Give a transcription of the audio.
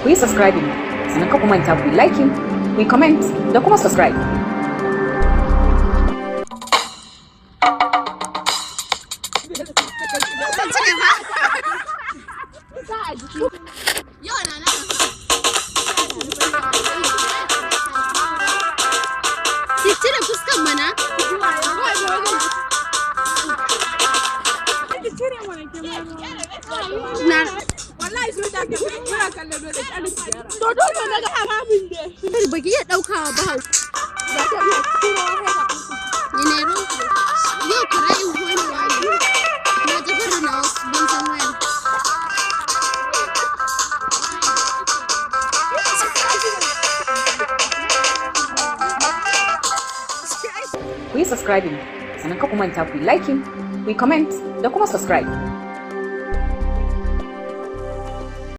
Ku yi subscribing, sannan ka ku manta ku yi liking, ku yi comment da kuma subscribe. Ki cire fuskan mana. Na Wallahi sun ta ke muna kallon dole kyalin gyara. To dole na ga haramun ne. Baki iya ɗaukawa ba. Za ta iya turawa haka. Ni ne. Yau karayin wani wayo. Na jefar da na wasu banzan waya. Ku yi subscribing, sannan ka ku manta ku yi liking, ku yi comment da kuma subscribe.